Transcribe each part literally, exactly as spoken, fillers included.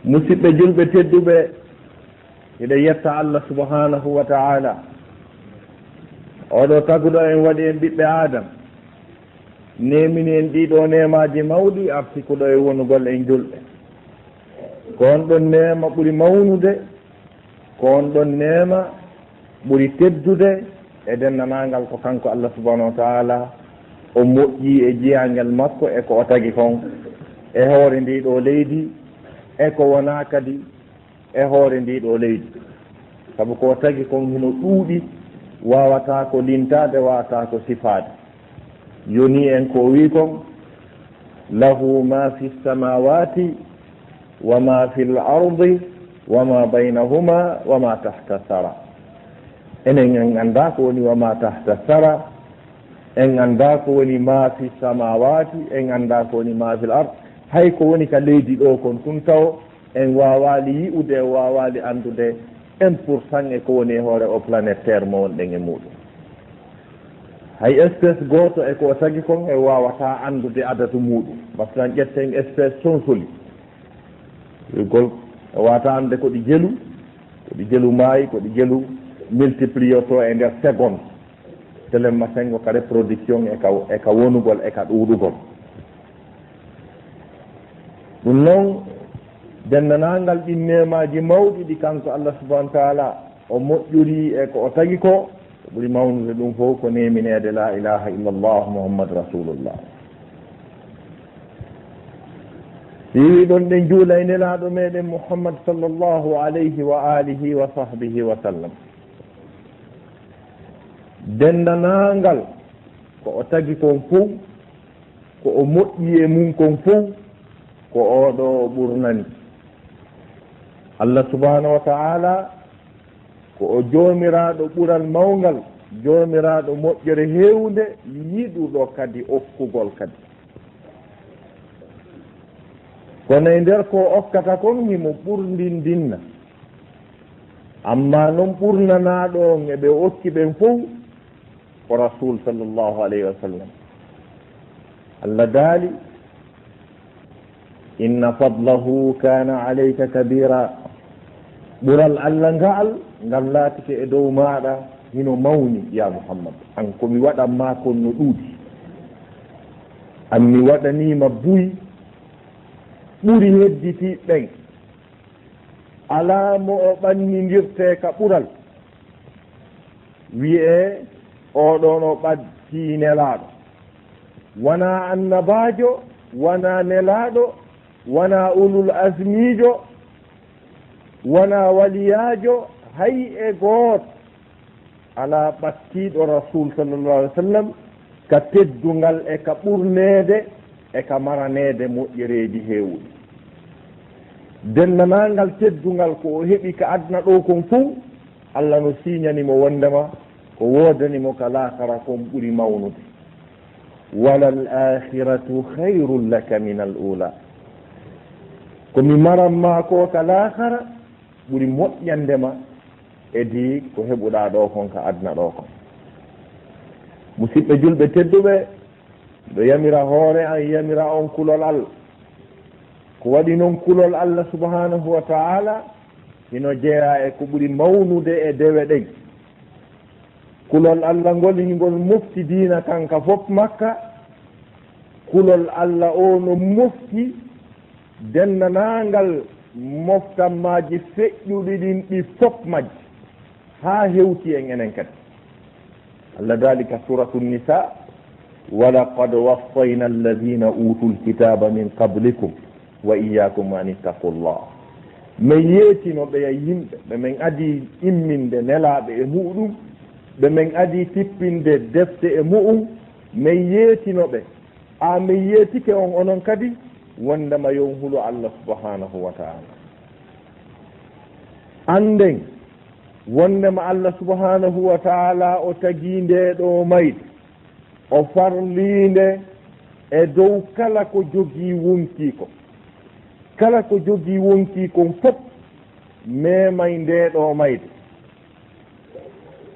Musiɓɓe julɓe tedduɓe, hiɗen yetta Allah subhanahu wa ta'ala, oo ɗoo taguɗo en, waɗi en ɓiɓɓe Aadam, neemini en ɗii ɗoo neemaaji mawɗi, arsikuɗo e wonugol en julɓe. Ko on ɗon neema ɓuri mawnude, ko on ɗon neema ɓuri teddude e denndaangal ko kanko Allah subhanahu wa ta'ala o moƴƴi e jiyaangel makko e ko o tagi kon e hoore ndii ɗoo leydi, e ko wonaa kadi e hoore ndii ɗoo leydi. Sabu ko o tagi kon hino ɗuuɗi, waawataa ko lintaade, waawataa ko sifaade. Yonii en ko o wi'i kon, "Lahu ma fi samawati wa ma fil ardi wa ma baynahuma wa ma tahta sara." Enen en anndaa ko woni wa ma tahta sara, en anndaa ko woni ma fi samawati, en anndaa ko woni ma fil ard. Hay ko woni ka leydi ɗoo kon tun taw, en waawaali yi'ude, en waawaali anndude un pour cent e ko woni e hoore o planète Terre mo wonɗen e muuɗum. Hay espèce gooto e ko o tagi kon en waawataa anndude adadu muuɗum. Masalan, ƴetten espèce sonsoli. Wi'ugol, en waawataa anndude ko ɗi jelu, ko ɗi jelu maayi, ko ɗi jelu multipliotoo e nder seconde. Telen masengo ka reproduction e ka, e ka wonugol e ka ɗuuɗugol. Ɗum non, denndaangal ɗin neemaaji mawɗi ɗi kanko Allah subhanahu wa ta'ala o moƴƴuri e ko o tagi ko, ko ɓuri mawnude ɗum fof ko neemineede la ilaha illallah Muhammad Rasulullah. Si wi'i ɗon ɗen juula e Nelaaɗo meɗen Muhammad sallallahu alayhi wa alihi wa sahbihi wa sallam. Denndaangal ko o tagi kon fow, ko o moƴƴi e mun kon fow, ko oo ɗoo o ɓurnani. Allah subhanahu wa ta'ala ko o Joomiraaɗo ɓural mawngal, Joomiraaɗo moƴƴere heewnde, yiɗuɗo kadi okkugol kadi. Kono e nder ko o okkata kon, himo ɓurndindinna. Ammaa non ɓurnanaaɗo on e ɓe o okki ɓen fow, ko Rasuul sallallahu alayhi wa sallam. Allah daali, "Inna fadlahu kana alayka kabira." Ɓural Allah nga'al, ngal laatike e dow maaɗa, hino mawni, ya Muhammad. An ko mi waɗan maa kon no ɗuuɗi. An mi waɗanii ma buy ɓuri hedditi ɓen. Alaa mo o ɓannindirtee ka ɓural. Wi'ee, "Oo ɗoo no ɓattii nelaaɗo." Wanaa annabaajo, wanaa nelaaɗo, wanaa ulul azmiijo, wanaa waliyaajo, hay e gooto alaa ɓattiiɗo Rasuul sallallahu alaihi wasallam ka teddungal e ka ɓurneede e ka maraneede moƴƴereeji heewuɗi. Denndaangal teddungal ko o heɓi ka aduna ɗoo kon fow, Allah no siiñani mo wondema ko woodani mo ka laakara kon ɓuri mawnude. "Walal akhiratu khayrun laka minal ula." Ko mi maran maa ko ka laakara ɓuri moƴƴande ma e di ko heɓuɗaa ɗoo kon ka aduna ɗoo kon. Musiɓɓe julɓe tedduɓe, miɗo yamira hoore an, yamira on kulol Allah. Ko waɗi non kulol Allah subhanahu wa ta'ala hino jeyaa e ko ɓuri mawnude e dewe ɗen. Kulol Allah ngol hingol mofti diina kan ka fop makka. Kulol Allah o no mofti denndaangal moftammaaji feƴƴuɗi ɗin ɗi fop majji, haa hewti en enen kadi. Allah daali ka Suuratu Nisaa, "Wa laqad wassayna alladhina utul kitaba min qablikum wa iyyakum an ittaqullah." Men yeetino ɓe ya yimɓe ɓe men adii imminde nelaaɓe e mu'uɗum, ɓe men adii tippinde defte e mu'um, men yeetino ɓe. A men yeetike on onon kadi, wondema yo on hulu Allah subhanahu wa ta'ala. Annden wondema Allah subhanahu wa ta'ala o tagii ndee ɗoo mayde, o farlii nde e dow kala ko jogii wonkii kon. Kala ko jogii wonkii kon fop, memay ndee ɗoo mayde.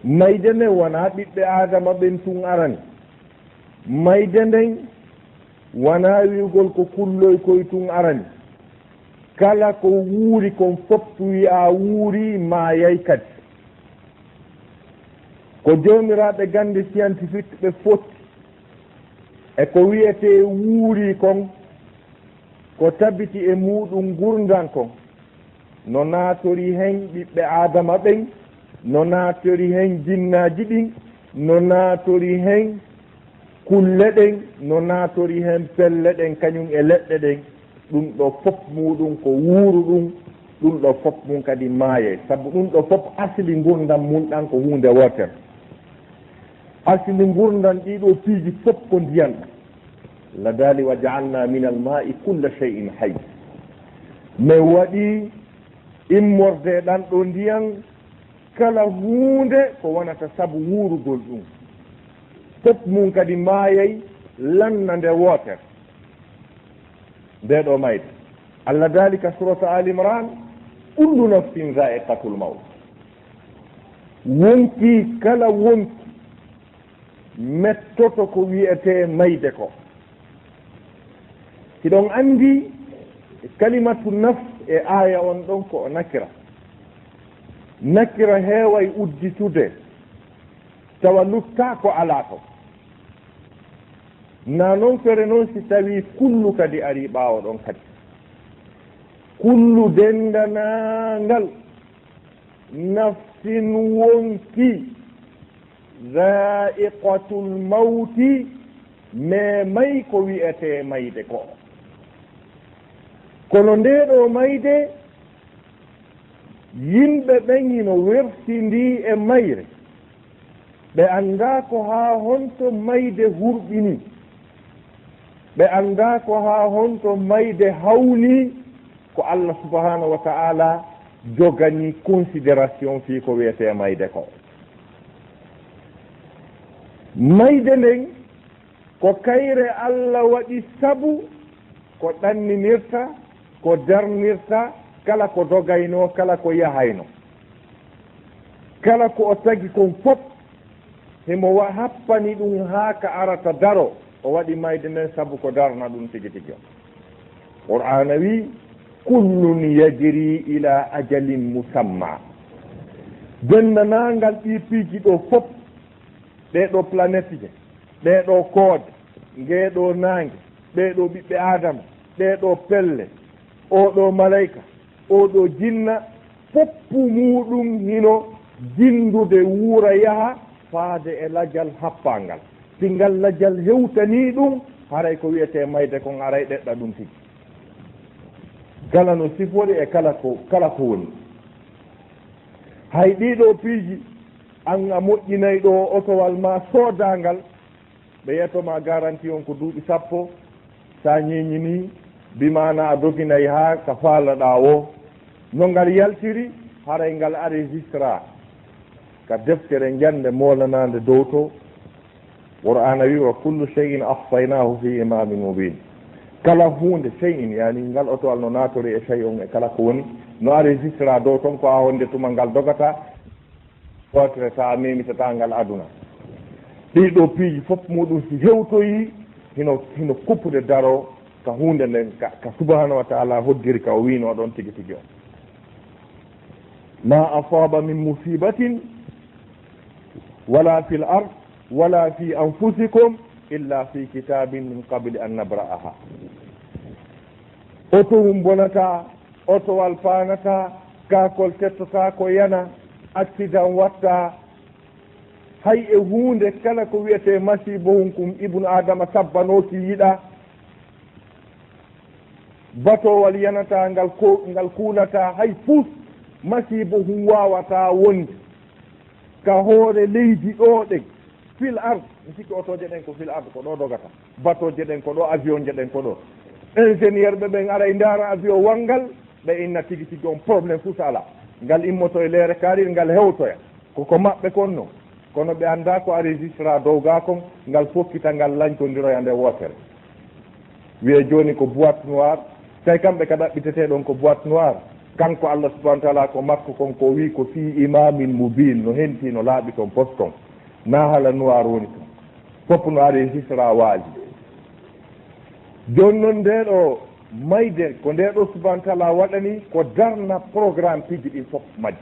Mayde nden wanaa ɓiɓɓe Aadama ɓen tun arani. Mayde nden wanaa wi'ugol ko kulloy koy tun arani. Kala ko wuuri kon fof wi'aa wuurii, maayay kadi. Ko joomiraaɓe gannde scientifique ɓe fotti e ko wi'etee wuurii kon, ko tabiti e muuɗum ngurndan kon, no naatori hen ɓiɓɓe Aadama ɓen, no naatori hen jinnaaji ɗin, no naatori hen kulle ɗen, no naatori hen pelle ɗen, kañum e leɗɗe ɗen, ɗum ɗo fof muuɗum ko wuuru ɗum, ɗum ɗo fof mum kadi maayay. Sabu ɗum ɗo fof asli ngurndan mum ɗan ko huunde wootere. Asli ngurndan ɗii ɗoo piiji fof ko ndiyan ɗan. Allah daali, "Wa ja'alna minal maa'i kulla shay'in hayy." Men waɗi immorde ɗan ɗoo ndiyan kala huunde ko wonata sabu wuurugol ɗum. Fof mum kadi maayay lanna nde wootere. Nde ɗoo mayde. Allah daali ka surata Ali Imran, "Kullu nafsin zaa'iqatul mawt." Wonki kala wonki mettoto ko wi'etee mayde ko. Hiɗon anndi kalimatu nafs e aaya on ɗon ko o nakira. Nakira heeway udditude tawa luttaa ko alaa ton. Naa non fere non si tawii kullu kadi arii ɓaawo ɗon kadi. Kullu denndanaangal nafsin wonki zaa'iqatul mawti, meemay ko wi'etee mayde ko. Kono ndee ɗoo mayde, yimɓe ɓen hino wertindii e mayre. Ɓe anndaa ko haa honto mayde hurɓinii. Ɓe anndaa ko haa honto mayde hawnii. Ko Allah subhanahu wa ta'ala joganii considération fii ko wi'etee mayde ko. Mayde nden ko kayre Allah waɗi sabu ko ɗanninirta, ko darnirta, kala ko dogaynoo, kala ko yahaynoo. Kala ko o tagi kon fof, himo wa-, happani ɗum haa ka arata daroo, o waɗi mayde nden sabu ko darna ɗum tigi tigi on. Qur'aana wi'i, "Kullun yajri ila ajalin musamma." Denndaangal ɗii piiji ɗoo fof, ɗee ɗoo planeteje, ɗee ɗoo koode, ngee ɗoo naange, ɓee ɗoo ɓiɓɓe Aadama, ɗee ɗoo pelle, oo ɗoo malayka, oo ɗoo jinna, foppu muuɗum hino jinndude wuura yaha faade e lajal happaangal. Si ngal lajal hewtanii ɗum, haray ko wi'etee mayde kon aray ɗeɗɗa ɗum tigi. Kala no sifori e kala ko, kala ko woni. Hay ɗii ɗoo piiji, an a moƴƴinay ɗoo otowal maa soodaa ngal, ɓe yetto ma garanti on ko duuɓi sappo, sa ñiiñinii, bi maana a doginay haa ka faalaɗaa woo. No ngal yaltiri, haray ngal enregistra ka deftere njannde moolanaande dow to. Qur'aana wi'i, "Wa kullu shay'in ahsaynaahu fi imaamin mubiin." Kala huunde, shay'in, yani ngal otowal no naatori e shay'un e kala ko woni, no enregistra dow ton ko haa honde tuma ngal dogata. Wootere, tawa memitataa ngal aduna. Ɗii ɗoo piiji fof muuɗum si hewtoyii, hino, hino kuppude daroo ka huunde nden, ka, ka subhanahu wa ta'ala hoddiri ka o wi'inoo ɗon tigi tigi on. "Ma asaba min musibatin wala fil ard wala fi anfusikum illa fi kitabin min qabli an nabra'aha." Oto hum bonataa, otowal paanataa, kaakol tettotaako yana, accident wattaa. Hay e huunde kala ko wi'etee masiibo hun kun Ibnu Aadama tabbanooki yiɗaa. Batoowal yanataa, ngal ko, ngal kuunataa, hay fus masiibo hun waawataa wonde ka hoore leydi ɗoo ɗen. Fil ard, mi sikki otooje ɗen ko fil ard, ko ɗoo dogata. Batooje ɗen ko ɗoo, avion je ɗen ko ɗoo. Ingénieur ɓe ɓen ara e ndaara avion wanngal, ɓe inna tigi tigi on problème fuu si alaa. Ngal immoto e leere kaaɗiri, ngal hewtoya. Ko ko maɓɓe kon non. Kono ɓe anndaa ko a registra dow gaa kon, ngal fokkita, ngal lañtondiroya nde wootere. Wi'ee jooni ko boîte noire, tawi kamɓe ka ɗaɓɓitetee ɗon ko boîte noire. Kanko Allah subhanahu wa ta'ala ko makko kon ko wi'i ko fii imaamin mubiin, no henti, no laaɓi ton pos ton. Naa hala noir woni ton. Fof no ari e hisra waaji. Jooni non ndee ɗoo Mayde ko nde ɗoo subhaanahu wa ta'aalaa waɗani, ko darna programme piiji ɗin fof majji.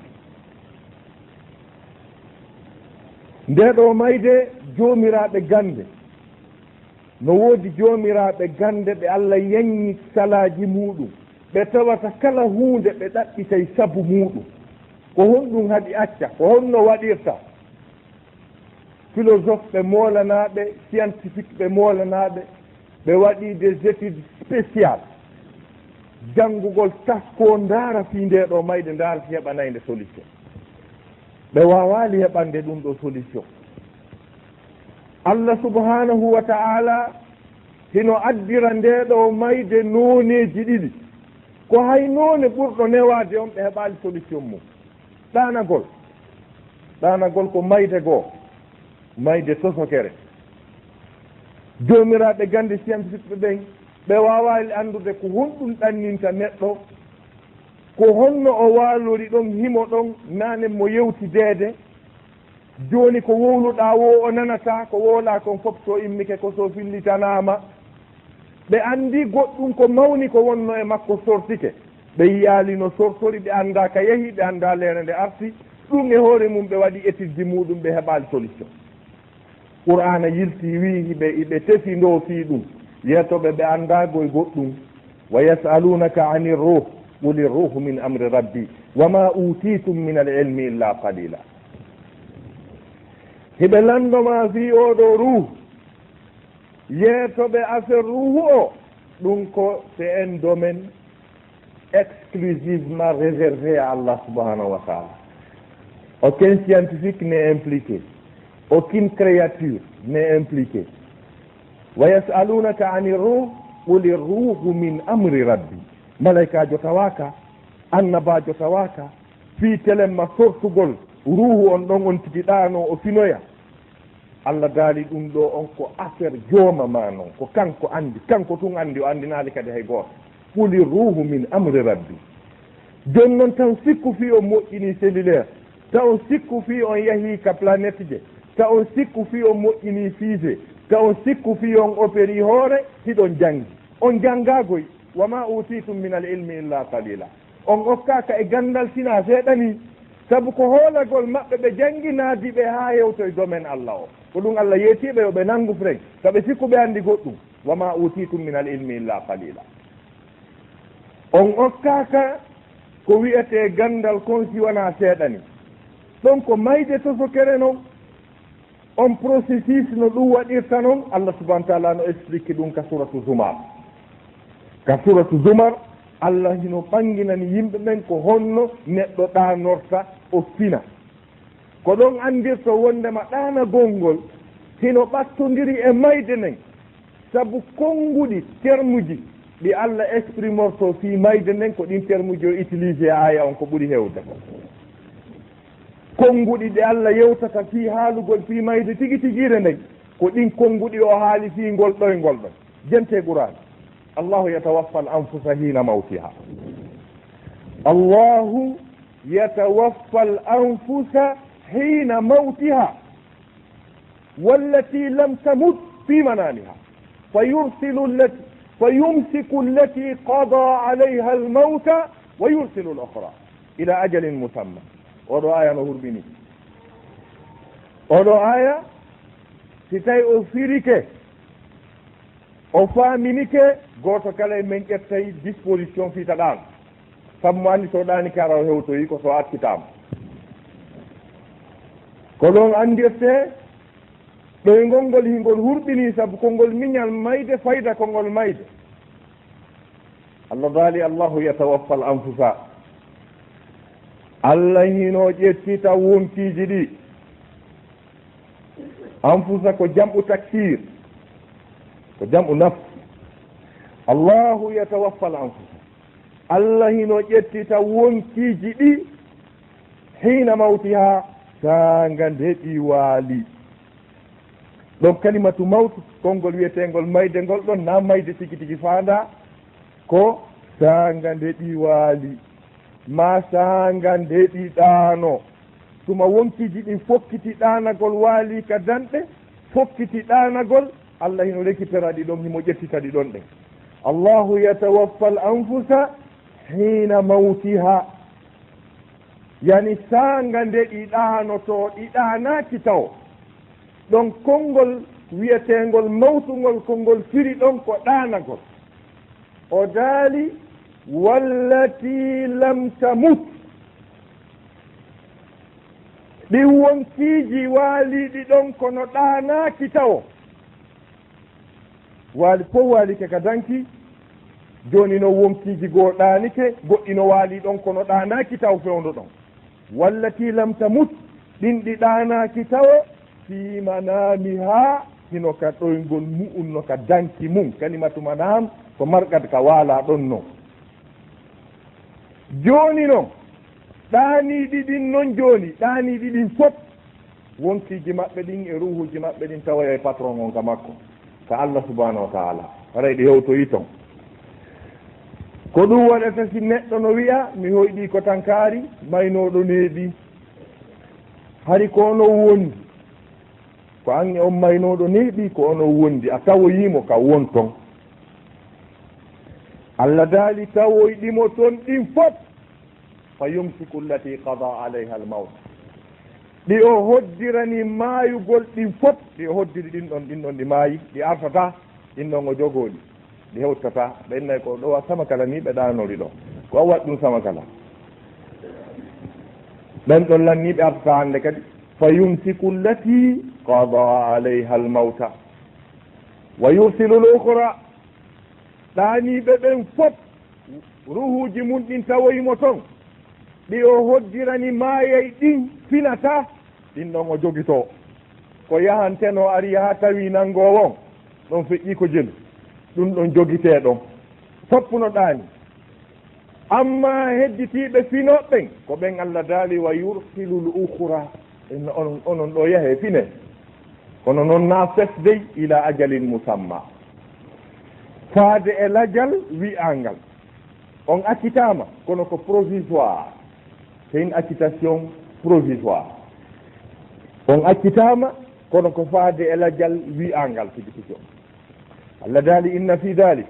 Nde ɗoo mayde, joomiraaɓe gannde, no woodi joomiraaɓe gannde ɓe Alla yanyi salaaji muuɗum, ɓe tawata kala huunde ɓe ɗaɓɓitay sabu muuɗum. Ko honɗum haɗi acca? Ko honno waɗirta? Philosophe ɓe moolanaaɓe, scientifique ɓe moolanaaɓe, ɓe waɗii des études spéciales. Janngugol taskoo ndaara fii ndee ɗoo mayde, ndaara si heɓanay nde solution. Ɓe waawaali heɓande ɗum ɗoo solution. Alla subhaanahu wa ta'aalaa hino addira ndee ɗoo mayde nooneeji ɗiɗi. Ko hay noone ɓurɗo newaade on, ɓe heɓaali solution mum. Ɗaanagol. Ɗaanagol ko mayde goo, mayde tosokere. Joomiraaɓe gannde scientifique ɓe ɓen, ɓe waawaali anndude ko honɗum ɗanninta neɗɗo, ko honno o waalori ɗon, himo ɗon, naane mo yewtideede. Jooni ko wowluɗaa woo o nanataa, ko wowlaa kon fof so immike ko so fillitanaama. Ɓe anndii goɗɗum ko mawni ko wonno e makko sortike. Ɓe yi'aali no sortori, ɓe anndaa ka yahi, ɓe anndaa leere nde arti. Ɗum e hoore mum ɓe waɗi étude ji muuɗum, ɓe heɓaali solution. Qur'aana yiltii wi'i hiɓe, hiɓe tefindoo fii ɗum. Yeetooɓe ɓe anndaa goy goɗɗum. Wa yas'alunaka anir ruh, qulir ruhu min amri rabbi, wa ma utitum min al ilmi illa qalila. Hiɓe lanndo maa fii oo ɗoo ruuhu, yeetooɓe affaire ruuhu o, ɗum ko c'est un domaine exclusivement réservé à Allah subhanahu wa ta'ala. Aucun scientifique n'est impliqué, aucune créature n'est impliquée. Wa yas'alunaka anir ruh, qulir ruhu min amri rabbi. Malaykaajo tawaaka, annabaajo tawaaka, fii telemma sortugol ruuhu on ɗon on tigi ɗaanoo o finoya. Alla daali ɗum ɗoo on ko affaire jooma maa non, ko kanko anndi, kanko tun anndi, o anndinaali kadi hay gooto. Qulir ruhu min amri rabbi. Jooni non taw sikku fii on moƴƴinii cellulaire, taw on sikku fii on yahii ka planète je, taw on sikku fii on moƴƴinii fusée, taw on sikku fii on opérii hoore, hiɗon janngi. On janngaa goy, wa ma utitum min al ilmi illa qalila. On okkaaka e ganndal sinaa seeɗa nii, sabu ko hoolagol maɓɓe ɓe janngi naadi ɓe haa hewtoy domaine Alla o. Ko ɗum Alla yeetii ɓe yo ɓe nanngu freng, ka ɓe sikku ɓe anndi goɗɗum. Wa ma utitum min al ilmi illa qalila. On okkaaka ko wi'etee ganndal kon si wanaa seeɗa nii. Ɗon ko mayde tosokere non. On processus no ɗum waɗirta non, Allah subhanahu wa ta'ala no explique ɗum ka suratu Zumar. Ka suratu Zumar, Allah hino ɓanginani yimɓe ɓen ko honno neɗɗo ɗaanorta o fina. Ko ɗon anndirto wondema ɗaanagol ngol hino ɓattondiri e mayde nden, sabu konnguɗi termuji ɗi Allah exprimorto fii mayde nden, ko ɗin termuji o utilisé e aaya on ko ɓuri heewde. Konnguɗi ɗi Allah yewtata fii haalugol fii mayde tigi tigiire nden, ko ɗin konnguɗi o haali fii ngol ɗoyngol ɗon. Jentee Qur'aana. Allahu yatawaffa al anfusa hiina mawtiha. Allahu yatawaffa al anfusa hiina mawtiha. Wallati lam tamut fi manamiha. Fayursilu allati, fayumsiku allati qada alayha al mawta wa yursilu al ukhra ila ajalin musamma. Oɗo aya no hurɓini. Oɗo aya, si tawi o firike, o faaminike, gooto kala e men ƴettay disposition fii ta ɗaano. Sabu mo anndi so ɗaanike hara o hewtoyi ko so accitaama. Ko ɗon anndirtee ɗoyngol ngol hingol hurɓinii sabu ko ngol miñal mayde fayda ko ngol mayde. Allah daali, Allahu yatawaffa al anfusa. Allah hino ƴettita wonkiiji ɗi. Anfusa ko jam'u taksir, ko jam'u nafs. Allahu yatawaffa al anfusa. Allah hino ƴettita wonkiiji ɗi hiina mawtiha, saanga nde ɗi waali. Ɗon kalimatu mawtu, konngol wi'eteengol mayde ngol ɗon, naa mayde tigi tigi faandaa, ko saanga nde ɗi waali, maa saanga nde ɗi ɗaano. Tuma wonkiiji ɗin fokkiti ɗaanagol, waali ka danɗe, fokkiti ɗaanagol, Allah hino récupéra ɗi ɗon, himo ƴettita ɗi ɗon ɗen. Allahu yatawaffa al anfusa hiina mawtiha. Yani saanga nde ɗi ɗaanotoo, ɗi ɗaanaaki tawo. Ɗon konngol wi'eteengol mawtu ngol, konngol firi ɗon ko ɗaanagol. O daali, "Wallati lam tamut." Ɗin wonkiiji waaliiɗi ɗon kono ɗaanaaki tawo. Waali fof waalike ka danki, jooni non wonkiiji goo ɗaanike, goɗɗi no waalii ɗon kono ɗaanaaki tawo fewndo ɗon. Wallati lam tamut, ɗin ɗi ɗaanaaki tawo, fii manaamihaa, hino ka ɗoyngol mu'un, no ka danki mun. Kalimatu manaam ko marqat ka waalaa ɗon non. Jooni non, ɗaaniiɗi ɗin non jooni, ɗaaniiɗi ɗin fof, wonkiiji maɓɓe ɗin e ruuhuuji maɓɓe ɗin tawoyay patron on ka makko, ka Allah subhanahu wa ta'ala. Haray ɗi hewtoyi ton. Ko ɗum waɗata si neɗɗo no wi'a, "Mi hoyɗii ko tan kaari, maynooɗo neeɓii." Hari ko onon wondi. Ko an e on maynooɗo neeɓii, ko onon wondi. A tawoyii mo ka won ton. Allah daali tawoyɗi mo ton ɗin fof. "Fa yumsiku allati qada alayha al-mawt." Ɗi o hoddirani maayugol ɗin fof, ɗi o hoddiri ɗin ɗon, ɗin ɗon ɗi maayi, ɗi artataa, ɗin ɗon o jogoo ɗi, ɗi hewtataa. Ɓen nay ko ɗo wa sama kala ni ɓe ɗaanori ɗo. Ko o waɗi ɗum sama kala. Ɓen ɗon lanni ɓe artataa hannde kadi. "Fa yumsiku allati qada alayha al-mawta wa yursilu al-ukhra." Ɗaaniiɓe ɓen fof, ruuhuuji mun ɗin tawoyi mo ton, ɗi o hoddirani maayay ɗin finataa, ɗin ɗon o jogitoo. Ko yahantenoo ari yaha tawi nanngoowo on, ɗon feƴƴii ko jelu, ɗun ɗon jogitee ɗon. Fof no ɗaani. Ammaa hedditiiɓe finooɓe ɓen, ko ɓen Allah daali, "Wa yursilul ukhra." En onon, onon ɗo yahee fine. Kono non na fesdey ila ajalin musamma. Faade e lajal wi'angal. On accitaama, kono ko provisoire. C'est une acquittation provisoire. On accitaama, kono ko faade e lajal wi'angal tigi tigi on. Allah daali, "Inna fi dalik."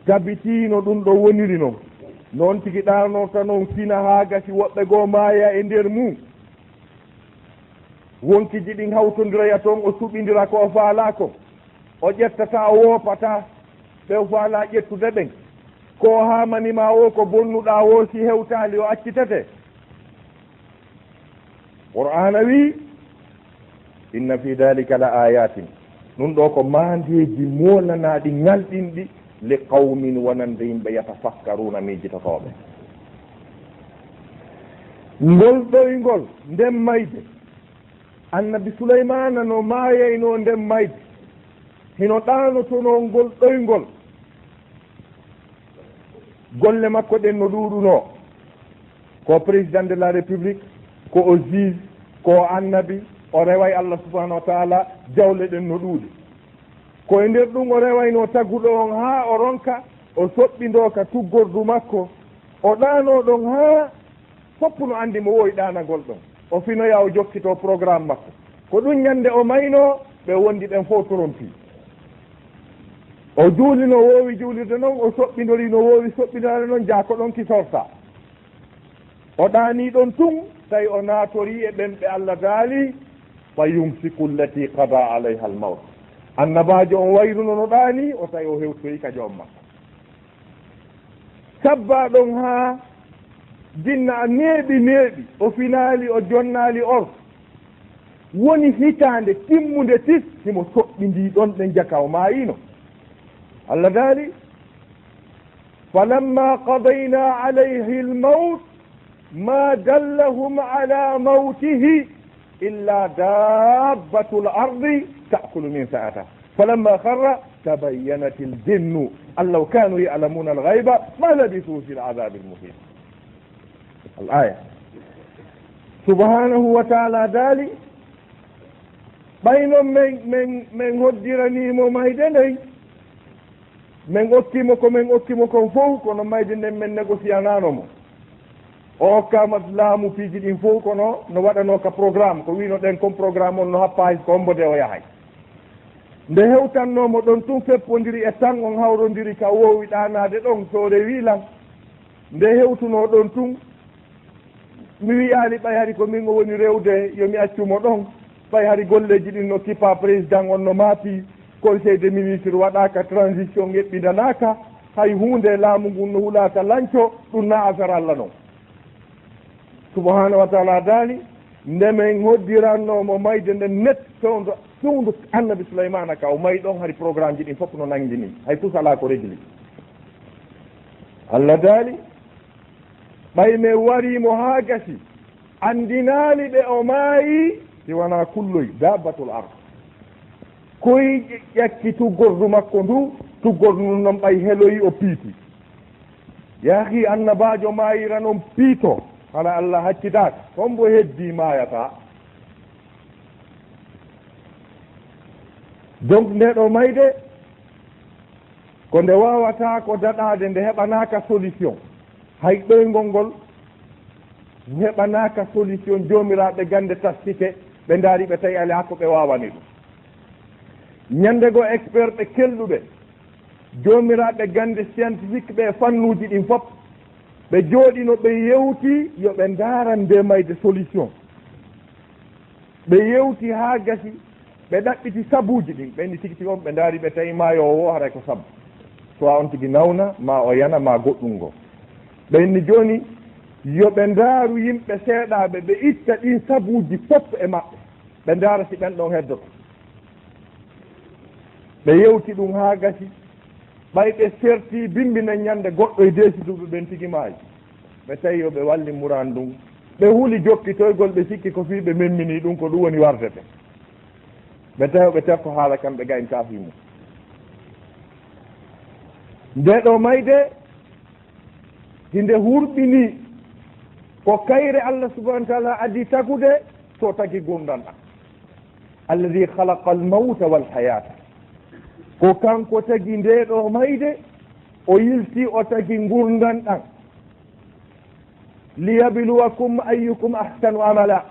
Tabitiino ɗum ɗo woniri non. Non tigi ɗaanota non fina haa gasi woɓɓe goo maaya e nder mum. Wonkiiji ɗin hawtondiroya ton, o suɓindira ko o faalaa kon. O ƴettataa, o woopataa ɓe o faalaa ƴettude ɓen. Ko o haamani ma woo, ko bonnuɗaa woo, si hewtaali, o accitete. Qur'aana wi'i, "Inna fi dhalika la ayatin." Ɗum ɗoo ko maandeeji moolanaaɗi ŋalɗinɗi, "li qawmin", wonande yimɓe, "yatafakkaruuna", miijitotooɓe. Ngol ɗoyngol, nden mayde, Annabi Sulaymaana no maayaynoo nden mayde, hino ɗaanotonoo ngol ɗoyngol. Golle makko ɗen no ɗuuɗunoo. Ko président de la République, ko o juge, ko o annabi, o reway Allah subhanahu wa taala, jawle ɗen no ɗuuɗi. Ko e nder ɗum o rewaynoo taguɗo on haa o ronka, o soɓɓindoo ka tuggordu makko, o ɗaanoo ɗon haa fof no anndi mo wowi ɗaanagol ɗon. O finoya o jokkitoo programme makko. Ko ɗum ñande o maynoo, ɓe wondi ɓen fof torompii. O juuli no woowi juulirde non, o soɓɓindorii no woowi soɓɓindaade non, jaa ko ɗon ki sortaa. O ɗaanii ɗon tun, tawi o naatorii e ɓen ɓe Allah daali, "Fa yumsiku allati qada alayha al-mawt." Annabaajo on wayruno no ɗaanii, o tawi o hewtoyi ka joom makko. Sabbaa ɗon haa jinna a neeɓi neeɓi, o finaali, o jonnaali on. Woni hitaande timmunde tis, himo soɓɓindii ɗon ɗen jaka o maayiino. Allah daali, "Falamma qadayna alayhi al-mawt ma dallahum ala mawtihi illa dabbatul ardi ta'kulu min sa'ata. Falamma kharra tabayyanat al-jinnu an law kanu ya'lamuna al-ghayba ma labithu fil adhabil muhin." Al-aya. Subhanahu wa ta'ala daali, ɓay non men, men, men hoddiranii mo mayde nden, men okki mo ko men okki mo kon fow, kono mayde nden men negosiyanaano mo. O okkaama laamu piiji ɗin fow, kono no waɗanoo ka programme, ko wiino ɗen kon programme on no happa hay ko hombo de o yahay. Nde hewtannoo mo ɗon tun, feppondiri e tan, on hawrondiri ka woowi ɗaanaade ɗon, so o rewii lan. Nde hewtunoo ɗon tun, mi wi'aali ɓay hari ko min o woni rewde, yo mi accu mo ɗon. Ɓay hari golleeji ɗin no kippaa, président on no maapii, conseil des ministres waɗaaka, transition eɓɓidanaaka, hay huunde, laamu ngun no hulaaka lanco, ɗun na affaire Alla non. Subhaanahu wa ta'aalaa daali, nde men hoddirannoo mo mayde nden net, fewndo, fewndo Annabi Sulaymaana ka o mayi ɗon, hari programmeji ɗin fof no nangini, hay tus alaa ko régli. Alla daali, ɓay men warii mo haa gasi, anndinaali ɓe o maayi, si wanaa kulloy, daabbatul ard. Koy ƴakki tuggordu makko ndu, tuggordu ndun non ɓay heloyi o piiti. Yaa akhi, annabaajo maayira non piito, hara Alla haccitaaka. Hombo heddii maayataa? Donc, ndee ɗoo mayde, ko nde waawataa ko daɗaade, nde heɓanaaka solution. Hay ɗoyngol ngol heɓanaaka solution, joomiraaɓe gannde tastike, ɓe ndaari, ɓe tawi alaa ko ɓe waawani ɗum. Ñannde goo, expert ɓe kelɗuɓe, joomiraaɓe gannde scientifique ɓe e fannuuji ɗin fof, ɓe jooɗino, ɓe yewti yo ɓe ndaaran ndee mayde solution. Ɓe yewti haa gasi, ɓe ɗaɓɓiti sabuuji ɗin. Ɓe inni tigi tigi on, ɓe ndaari, ɓe tawi maayo o woo haray ko sabu. Soit on tigi nawna, maa o yana, maa goɗɗun goo. Ɓe inni jooni yo ɓe ndaaru yimɓe seeɗaaɓe, ɓe itta ɗin sabuuji fof e maɓɓe, ɓe ndaara si ɓen ɗon heddoto. Ɓe yewti ɗun haa gasi. Ɓay ɓe sertii bimbi nden ñannde, goɗɗo e deesituɓe ɓen tigi maayi. Ɓe tawi yo ɓe walli muraan ndun. Ɓe huli jokkitoygol, ɓe sikki ko fii ɓe memminii ɗun, ko ɗun woni wardete. Ɓe tawi ɓe terto haala kan, ɓe gayni ka fii mun. Ndee ɗoo mayde, hinde hurɓinii ko kayre Alla subhaanahu wa ta'aalaa adii tagude, so tagi ngurndan ɗan. Alladhi khalaqa al-mawta wal hayata. Ko kanko tagi ndee ɗoo mayde, o yilti o tagi ngurndan ɗan. Liyabluwakum ayyukum ahsanu amala.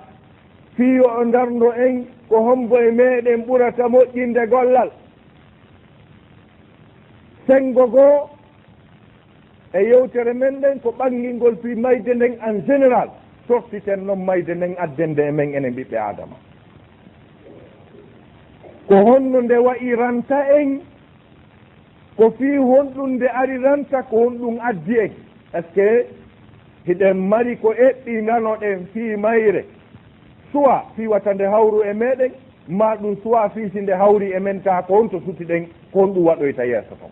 Fii yo o ndarndo en ko hombo e meɗen ɓurata moƴƴinde gollal. Senngo goo, e yewtere men nden ko ɓangingol fii mayde nden en général, tottiten non mayde nden addende e men enen ɓiɓɓe Aadama. Ko honno nde wa'iranta en? Ko fii honɗun nde ariranta? Ko honɗun addi en? Est-ce que hiɗen mari ko eɓɓi nanoɗen fii mayre? Soit fii wata nde hawru e meɗen, maa ɗun soit fii si nde hawri e men, taa ko honto sutiɗen, ko honɗun waɗoyta yeeso ton?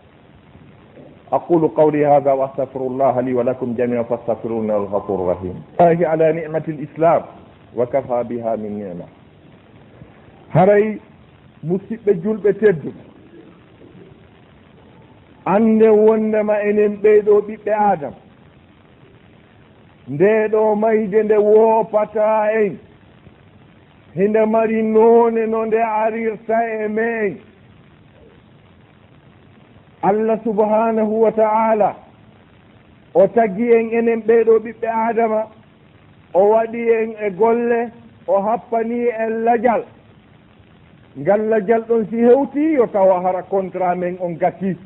أقول قولي هذا وأستغفر الله لي ولكم جميعا فاستغفروه إنه هو الغفور الرحيم. الله على نعمة الإسلام وكفى بها من نعمة. Haray, musiɓɓe julɓe tedduɓe, annden wonndema enen ɓee ɗoo ɓiɓɓe Aadama, ndee ɗoo mayde nde woopataa en, hinde mari noone no nde arirta e me'en. Alla subhaanahu wa ta'aalaa, o tagi en enen ɓee ɗoo ɓiɓɓe Aadama, o waɗi en e golle, o happani en lajal. Ngal lajal ɗon si hewtii, yo tawa hara contrat men on gasii.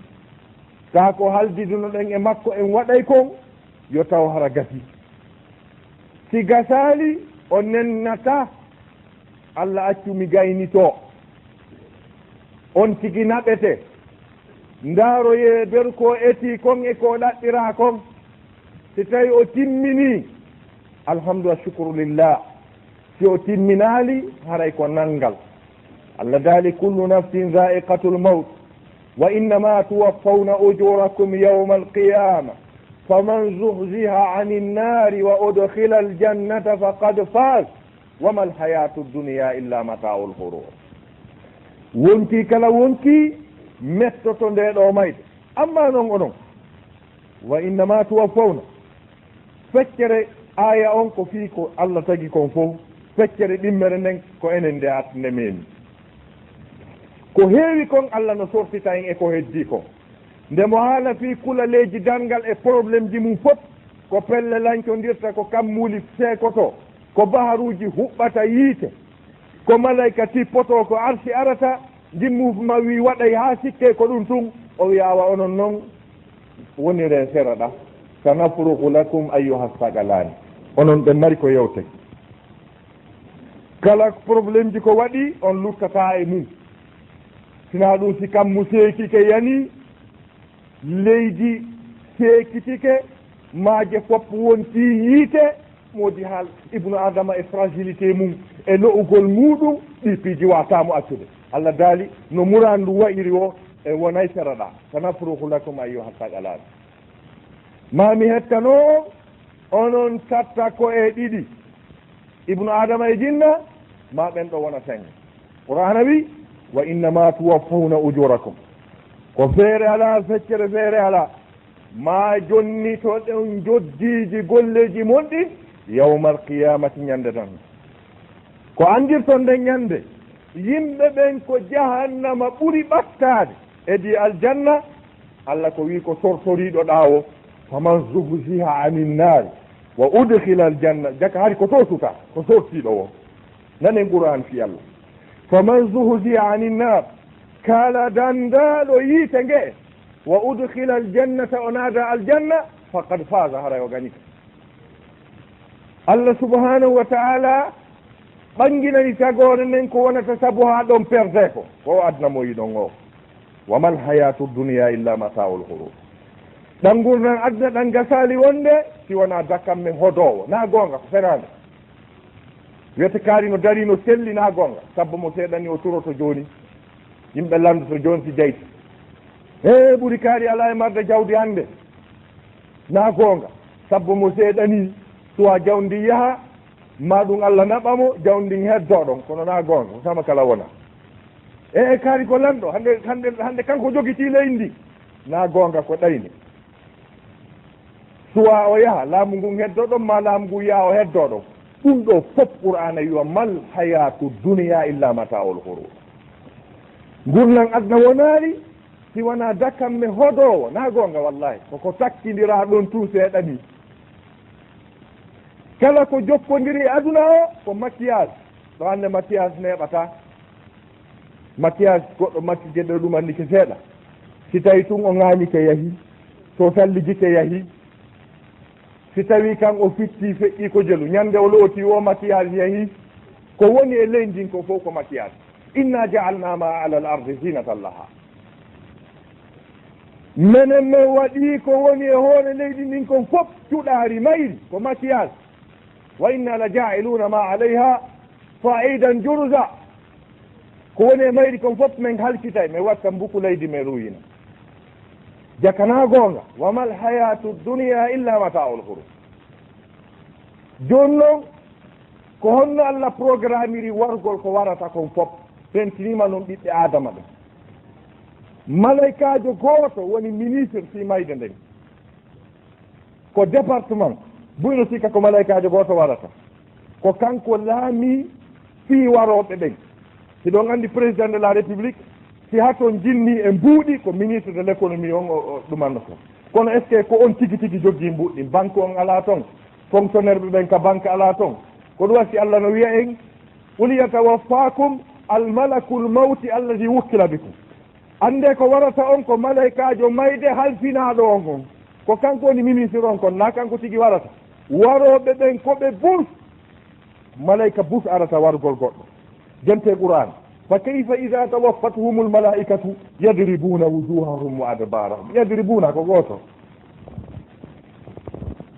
Kaa ko haldidunoɗen e makko en waɗay kon, yo tawa hara gasii. Si gasaali, o nennataa. Alla accu mi gaynitoo. On tigi naɓete. Ndaaroyee nder ko etii kon e ko ɗaɓɓiraa kon. Si tawi o timminii, alhamdu wa shukru lillah. Si o timminaali, haray ko nanngal. Alla daali, "Kullu nafsin zaa'iqatul mawt, wa innama tuwaffawna ujurakum yawmal qiyama, faman zuhziha anin naari wa udkhilal jannata faqad faz, wa mal hayatu dunya illa mata'ul ghurur." Wonkii kala wonkii mettoto ndee ɗoo mayde. Amma non onon, "Wa innama tuwaffawna." Feccere aaya on ko fii ko Alla tagi kon fow, feccere ɗimmere nden ko enen nde at-, nde meemi. Ko heewi kon Alla no sortita en e ko heddii kon. Nde mo haala fii kulaleeji darngal e problemji mun fow, ko pelle lancondirta, ko kammuuli seekotoo, ko baharuuji huɓɓata yiite, ko malayka tippotoo, ko arsi arata, Ndin mouvement wi waɗay haa sikke ko ɗun tun. O wi awa onon non wonire sera ɗa. Sanafrugu lakum ayyuha thaqalani. Onon ɓe mari ko yewte. Kala problème ji ko waɗi, on luttata e mun. Sinaa ɗun si kammu seekike yani, leydi seekitike, maaje fof wonti yiite, moodi haal ibnu Adama e fragilité mun, e lo'ugol muɗum, ɗi piiji wata mo accude. Allah daali, no murandu wa'iri o, e wonay sera ɗa. Sanafrugu lakum ayyuha thaqalani. Ma mi hettano on, onon tatta ko e ɗiɗi. Ibnu Adama e jinna, ma ɓen ɗo wona sen. Qur'aana wi, "Wa innama tuwaffawna ujurakum." Ko feere alaa, feccere feere alaa. Ma jonnitoɗon joddiiji golleeji mon ɗin, yawmal qiyamati, ñande tan. Ko anndirton nden ñande, yimɓe ɓen ko jahannama ɓuri ɓattaade. Edi aljanna, Allah ko wi ko sortoriiɗo ɗaawo, "Faman zuhziha anin naari wa udkhila aljanna." Jaka hari ko to suta, ko sortiiɗo o. Nanen Qur'an fi Allah. "Faman zuhziha anin naar," kala dandaaɗo yiite nge, "wa udkhila aljannata," o naada aljanna, "faqad faza," haray o ganike. Allah subhanahu wa ta'ala ɓanginani tagoore nden ko wonata sabu haa ɗon perde ko, ko o aduna mo yiɗon o. "Wa mal hayatu dunya illa mata'ul ghurur." Ɗan ngurndan aduna ɗan gasaali wonde si wonaa dakamme hodoowo. Na goonga, ko fenaande. Wiyete kaari no darii no selli, na goonga. Sabbo mo seeɗani o turoto jooni. Yimɓe lanndoto jooni si jayti. He ɓuri kaari alaa e marde jawdi hannde. Na goonga. Sabbo mo seeɗani, suwa jawdi yaha, ma ɗum Allah naɓa mo, jawdi ndin heddoo ɗon. Kono na goonga, ko sama kala wona. E, e kaari ko lanɗo, hannde, hannde, hannde kanko jogitii leydi ndi. Na goonga, ko ɗayni. Suwa o yaha, laamu ngun heddoo ɗon, ma laamu ngun yaha o heddoo ɗon. Ɗum ɗoo fof Qur'aana wi'a, "Mal hayatu dunya illa mata'ul ghurur." Ngurndan aduna wonaali si wanaa dakamme hodoowo, na goonga wallahi, ko ko takkindiraa ɗon tun seeɗa ni. Kala ko jokkondiri e aduna o, ko maquillage. Ɗo hannde maquillage neeɓataa. Maquillage goɗɗo maccike ɗo ɗum anndi ke seeɗa. Si tawi tun o ŋaañike yahi, so sallijike yahi, si tawi kan o fitti feƴƴi ko jelu, ñande o looti o maquillage yahi, ko woni e leydi ndin ko fof ko maquillage. "Inna ja'alna ma ala al-ardi zinatan laha." Menen men waɗi ko woni e hoore leydi ndin kon fof cuɗaari mayri, ko maquillage. "Wa inna la ja'iluna ma alayha sa'idan juruza." Ko woni e mayri kon fof men halkitay, men watta mbuku leydi men ruuyina. Jaka na goonga, "Wa mal hayatu dunya illa mata'ul ghurur." Jooni non, ko honno Allah programmiri wargol ko warata kon fof? Fentiniima non ɓiɓɓe Aadama ɓen. Malaykaajo gooto woni ministre fii mayde nden. Ko département, buy no sikka ko malaykaajo gooto warata. Ko kanko laamii fii warooɓe ɓen. Hiɗon anndi président de la République, si haton jinni e mbuuɗi, ko ministre de l'économie on o, o ɗumanno ton. Kono est-ce que ko on tigi tigi jogii mbuuɗi? Banque on alaa ton? Fonctionnaire ɓe ɓen ka banque alaa ton? Ko ɗum waɗi si Allah no wi'a en, "Qul yatawaffakum al-malakul mawti alladhi wukkila bikum." Annde ko warata on ko malaykaajo mayde halfinaaɗo on on. Ko kanko woni ministre on kon, na kanko tigi warata. Warooɓe ɓen ko ɓe bus. Malayka bus arata wargol goɗɗo. Jante Qur'an. "Fa kayfa idha tawaffathumul malaikatu yadribuna wujuhahum wa adbarahum." Yadribuna ko gooto.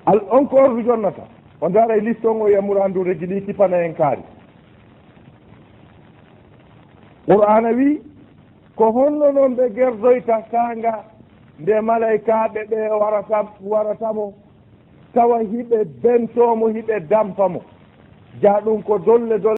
Al on ko ordu jonnata. O ndaara e liste on o yi'a murandu regi ɗi kipana en kaari. Qur'aana wi, "Ko honno non ɓe gerdoyta saanga nde malaykaaɓe ɓe warata, warata mo, tawa hiɓe bentoo mo, hiɓe dampa mo?" Jaa ɗum ko dolle dolle.